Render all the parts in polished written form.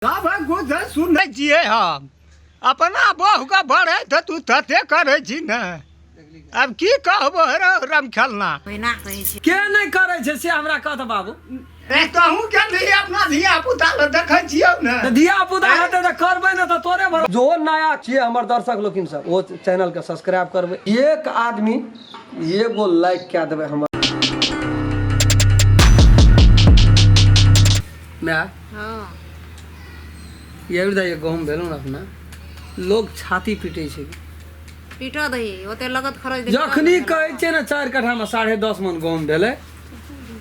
सभक गुजर सुनै छियै हम अपना बहुके बढ़ै तऽ तू तते करै छी ने। आब की कहबो रौ राम खेलना। ओहिना कहै छै। के नहि करै छै से हमरा कह तऽ बाबू। रे तहूँ के नहीं अपना धिया पुता लए देखै छियौ ने। तऽ धिया पुता हेतै तऽ करबै ने तऽ तोरे भर। जो नया छियै हमर दर्शक लोकिन सब ओ चैनल के सब्सक्राइब करबै, एक आदमी एगो लाइक कए देबै हमर। माय हँ ये भी गहूम भेलहुँ ने, अपना लोग छाती पीटै छै। पीटऽ दही ओते लगत खरच देखी। जखनी कहै छै ने 4 कट्ठामे 10.5 मन गहूम भेलै,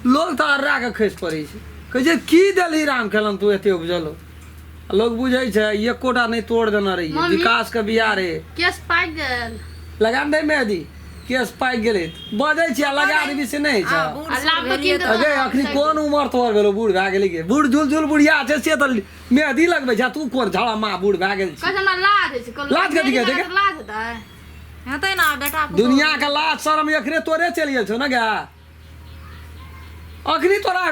लोग तऽ अर्रा के खसि पड़ै छै, कहै छै की देलही राम खेलन तू एते उपजलो। आ लोग बुझै छै एकोटा नहि तोड़ देने रहियै। मम्मी। विकास के बियाह रे केस पाकि गेल। लगा ने दे मेहदी, केस पाकि गेलै बजै छी आ लगा देबी से नहि होइ छै। बूढ़ आ लाभ भेलियै कीन तऽ अगे अखनी कोन उमर तोहर भेलो, बूढ़ भए गेली गे? बूढ़ झुल झुल बुढ़िया छै से तऽ मेहदी लगबै छै, आ तू कोन झाड़ा माँ बूढ़ भए गेल छी। कहै छै हमरा लाज होइ छै। कहलहुँ, लाज कथी के हेतै गे? लाज हेतै? हेतै ने बेटा पुतोहु। दुनिया के लाज शरम एखने तोरे चलि गेल छौ ने गे। अखनी तोरा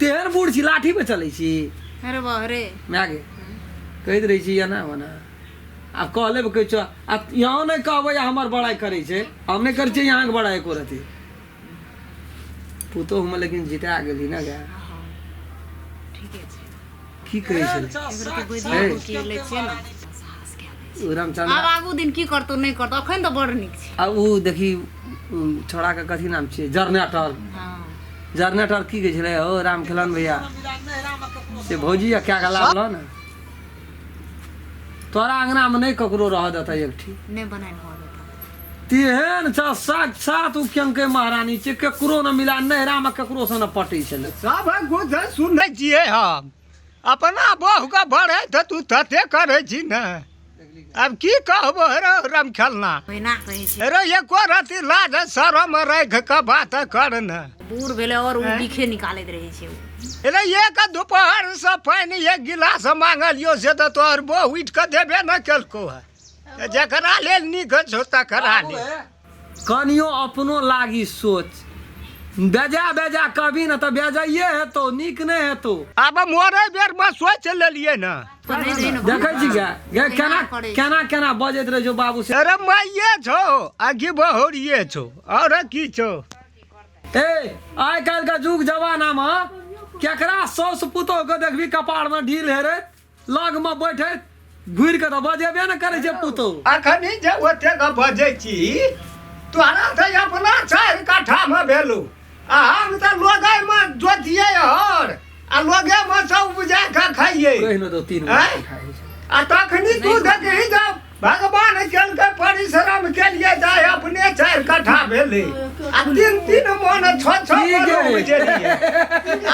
तेहन बूढ़ छी लाठी पे चलै छी। अरे बाप रे। माय गे कहैत रहै छी एना ओना, आब कहले कहै छौ आ यहाँ नहि कहबै हमर बड़ाइ करै छै, हम नहि करै छियै अहाँके बड़ाइ एको रति। पुतोहुमे लेकिन जिता गेली ने गे। ठीके छै। की कहै छै एक रति गोदियो की लै छियै ने साहस कए लै छै। ओ रामचंद्र आब आगू दिन की करतौ नहि करतौ, अखन तऽ बड़ नीक छै। आ उ देखी छौड़ाके कथी नाम छियै, जरनेटर। हँ जरनेटर की कहै छलै हो राम खेलन भैया से भौजी आ कए कऽ लाबल ने तोरा अङ्गनामे नहि ककरो रहऽ देतै एकठी नहि बनायल भऽ देतौ। तेहन छ साक्षात उ केंके महारानी छै, केकरो न मिला नैहरामे केकरो से न पटै छलै। सभक गुजर सुनै छियै हम अपना बहुके बढ़ै तऽ तू तते करै छी ने। आब की कहबो रौ राम खेलना। ओहिना कहै छै। रे एको रति लाज शरम राखि कऽ बात कर ने। बूढ़ भेलै और ओ बिखे निकालैत रहै छै ओ। रे एक दुपहरसँ पानि एक गिलास मांगलियौ से तऽ तोहर बहु उठि कऽ देबे ने केलकौ हँ, तऽ जकरा लेल नीक छौ तकरा लेल। कनियो अपनो लागी सोच, बेजा बेजा कहबी ने तऽ बेजाइए हेतौ, नीक नहि हेतौ। आब मरै बेरमे सोचि लेलियै ने। देखै छी गे गे केना केना केना बजैत रहै छौ बाबू से। अरे माइये छौ आ कि बहुरिये छौ और की छौ। ए आइ काल्हि के जुग जमानामे केकरा साउस पुतोह के देखबी कपारमे ढील हेरैत लगमे बैठैत घुरि कऽ तऽ बजेबे ने करै छै पुतोह। अखनी जे ओतेक बजै छी तोहरा तऽ अपना 4 कट्ठामे भेलौ आ हम तऽ लोगेमे जोतियै हर आ लोगेमे सँ उपजा कऽ खाइयै। कहि ने दौ 3 आँय? कट्ठा होइ छै। आ तखनी तू देखही जब भगवान केलकै परिश्रम केलियै जाय अपने 4 कट्ठा भेलै आ 3-3 मन 6-6 ठीक मन है। उपजेलियै।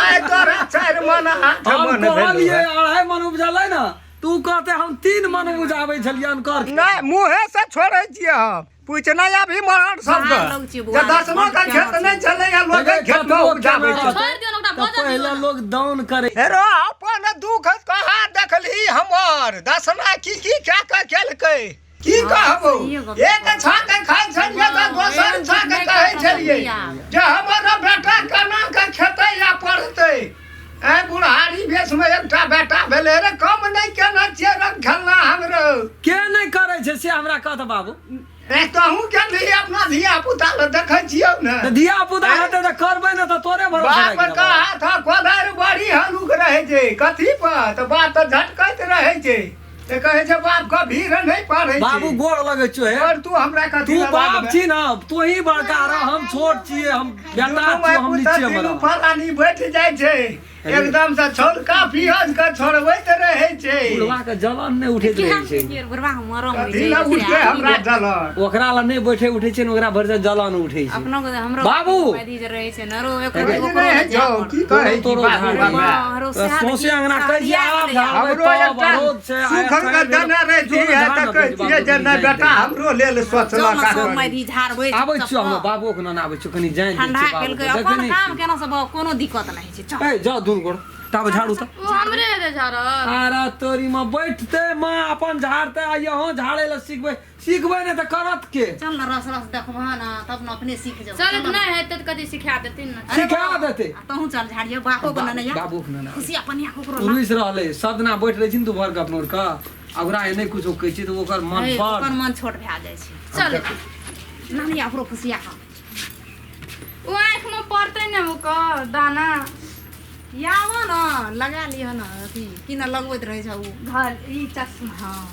आइ तोरा 4 मन 8 हम मन भेलौ। कहलियै 2.5 मन उपजलै ने, तू कहते हम 3 मन उपजाबै छलियै अनकर। नहि मुँहे से छोड़ै छियै हम, पूछना अभी मरण सबके बाहर लोग छियै बौआ, जे दसनो के बड़ खेत नहि छलै आ लोग अगर खेत मे कतबो उपजाबै केना छै। छोड़ि दियौ ने ओकरा, तऽ बजऽ दियौ पहिले ने। लोग दान करै। हेरो अपन दुख कहाँ देखलही हमर दसना की की कए कऽ केलकै की कहबो। सहिए गप एक छाके खाइ छलियै तऽ दोसर एहन छाके नहि कहै करतौ छलियै बियाह। जे हमर बेटा केना कऽ खेतै या पढ़तै। ऐ बुढ़ारी भेष मे एकटा बेटा भेलै रे, कम नहि केने छियै रंग खेलना हमरो। के नहि करै छै से हमरा कह तऽ बाबू। रे तहूँ के नहीं अपना धिया पुता लए देखै छियौ ने। तऽ धिया पुता हेतै तऽ करबै ने तऽ तोरे भरोसे बाप राखि के देबौ। हाथ कोदारि बड़ी हलुक रहै छै कथी पर तऽ बाप तऽ झटकैत रहै छै तऽ कहै छै बाप के भीड़ नहि पड़ै छै। बाबू गोर लगै छियौ हे। और तू हमरा कथी तू लए बाप लागबै? छी ने, तू ही बड़का रह, हम छोट छियै, हम बेटा दुनू छियौ, माय हम पुत नीचे तीनू मे रह। फलानी बैठ जाइ छै एकदम से छौलका पियज के छोड़बैत रहै छै। बुढ़वा के जलन नहि उठैत रहै छै। बुढ़वा के मरम होइ कथी छै लए उठतै हमरा जलन? ओकरा लए नहि बैठे उठै छै ने, ओकरा भरि से जलन उठै छै। अपनो के हमरो बाबू। पैदी जे रहै छै ने रो एकरो हे, ओकरो नहि नहि छौ जाय की कहै छी तोरो बाबू झाड़ बाबा। हरो सएह सौंसे अंगना कहै छियै आब झाड़बै हमरो तब एकटा रौद छै, आइ सुखल के एखन देने रहै जो छियै झाड़ तऽ ने कहै बाबू, छियै जे नहि जानि बेटा दे। हमरो लेल सोचलक जौ ने सब मैदी झाड़बै आबै छियौ हम बाबू के नाना आबै छियौ कनि जानि दै ठंडा छियै बाबू केलकै के, देखै अपन नहि काम छियै। केना से कोनो दिक्कत नहि छै। चल ए जाउ दुनू गोड़ तब झाड़ू तऽ। ओ हमरे हेतै झाड़ल। अरे तोरी माँ, बैठते माँ अपन झाड़ते आ यहाँ झाड़े ला सिखबै, सिखबै नहि तऽ करत के? चल ना, रस रस देखबह ना तब न अपने सीख जेबह। चल तऽ नहि हेतै तऽ कथी सिखा देथिन ने। सिखा देतै। तहूँ चल झाड़ियो, बापो के ननैया। बाबू के ननैया। खुशिया पनिया ओकरो ला। रुसि रहलै, सब दिना बैठ रहै छै ने दुपहर के अपनो के, आ ओकरा एने कुछो कहै छियै तऽ ओकर मन हे, बड़ ओकर मन छोट भए जाइ छै। चल। ननैया ओकरो खुशिया के। ओ आँखिमे पड़तै ने ओकर दाना। याबऽ न लगा लिह न, अथी की न लगबैत रहै छै उ घर ई चश्मा। हँ,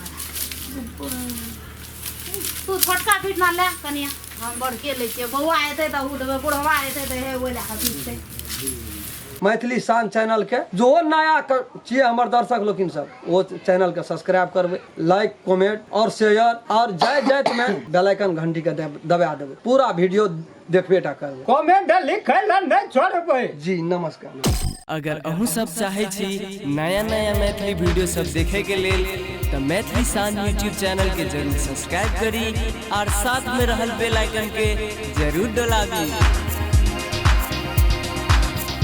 तू छोटका पीट ना ले कनिया, हम बड़के लै छियै। बौआ एतै तऽ उ देबै, बुढ़वा एतै तऽ हे ओहि लए कऽ पीटतै। मैथिली शान चैनल के जो नया छियै हमर दर्शक लोकिन सब, ओ चैनल के सब्सक्राइब करबै, लाइक कमेंट और शेयर, और जाय जाइत में बेल आइकन घंटी के दबा देबै, पूरा वीडियो देखबे टा करबै, कमेंट लिखै लए नहि छोड़बै। जी नमस्कार। अगर अहूँ सब चाहै छी नया नया मैथिली वीडियो सब देखे के लेल तऽ मैथिली शान यूट्यूब चैनल के जरूर सब्सक्राइब करी और साथ में रहल बेल आइकन के जरूर दबाबी।